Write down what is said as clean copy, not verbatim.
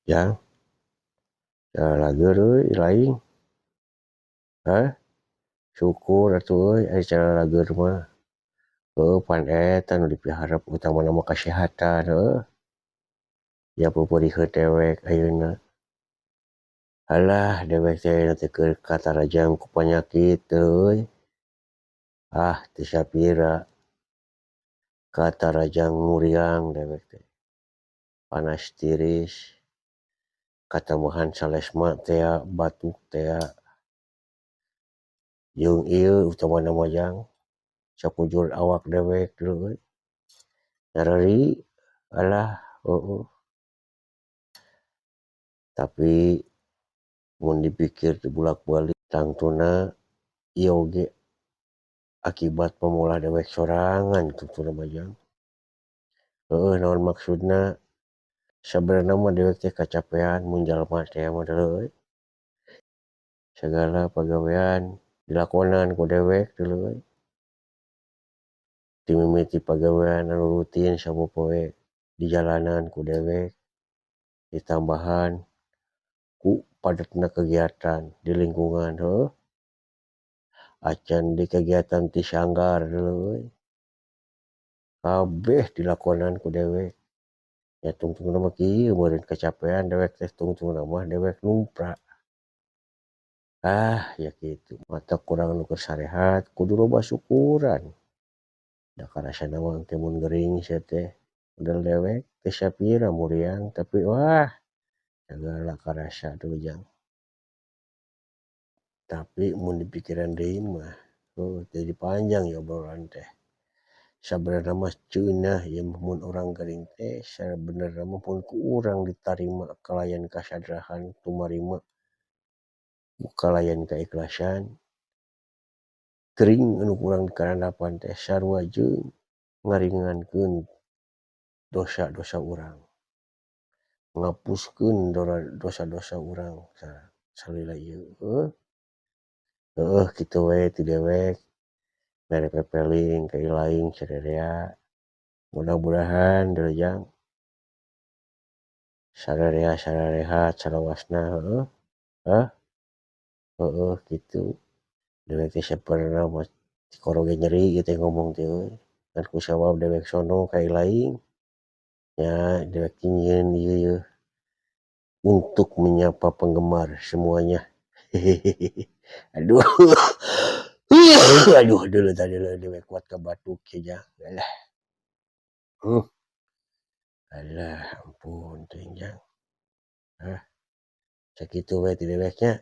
Jang, calageur euy laing. Hah? Syukur atuh euy ari calageur mah. Heuh pan eta nu dipiharep utamana mah kasehatan heuh. Ya peupeurihkeun dewek ayeuna. Alah dewek teh teu keur katarajang ku panyakit euy. Ah teu sapira katarajang muriang dewek teh. Panas tiris katambahan salesma tea batuk tea. Jeung ieu utamana mah jang sakujur awak dewek euy. Nyareri alah heueuh. Tapi mun dipikir dibulak-balik tangtuna ieu oge akibat pamolah dewek sorangan tungtuna mah jang. Heueuh naon maksudna sabenerna mah dewek teh kacapean mun jalma teh mah euy. Sagala pagawean dilakonan ku dewek euy. Ti mimiti pagawean anu rutin sapopoe dijalanan ku dewek ditambahan ku padatna kegiatan di lingkungan heuh. Acan di kegiatan ti sanggar euy. Kabeh dilakonan ku dewek. Nya tungtungna mah kieu meureun kacapean dewek teh tungtungna mah dewek numpra. Ah ya kitu matak kurang nu keur sarehat kudu loba syukuran. Da karasana mah engke mun gering sia teh model dewek teu sapira muriang tapi wah sagala karasa tuh jang. Tapi mun dipikiran deui mah heuh jadi panjang ya obrolan teh. Sabenerna mah ceunah ieu mah mun urang gering teh sabenerna mah mun ku urang ditarima kalayan kasadrahan tumarima kalayan kaikhlasan. Gering anu kurang dikarandapan teh sarua jeung ngaringankeun dosa-dosa urang. Ngapuskeun dosa-dosa urang salila ieu heuh. Heueuh kitu we ti dewek mere pepeling ka ilaing sarerea. Mudah-mudahan deui jang sarerea sararehat salawasna heueuh. Hah? Heueuh kitu. Dewek teh saperna mah tikoro ge nyeri ieu teh ngomong teh euy. Ngan kusabab dewek sono ka ilaing nya dewek nyieun ieu yeuh untuk menyapa penggemar semuanya. Aduh. Aduh deuleu tadi dewek kuat ka batuk ieu jang. Alah. Alah ampun teuing jang. Hah. Sakitu we ti dewek nya.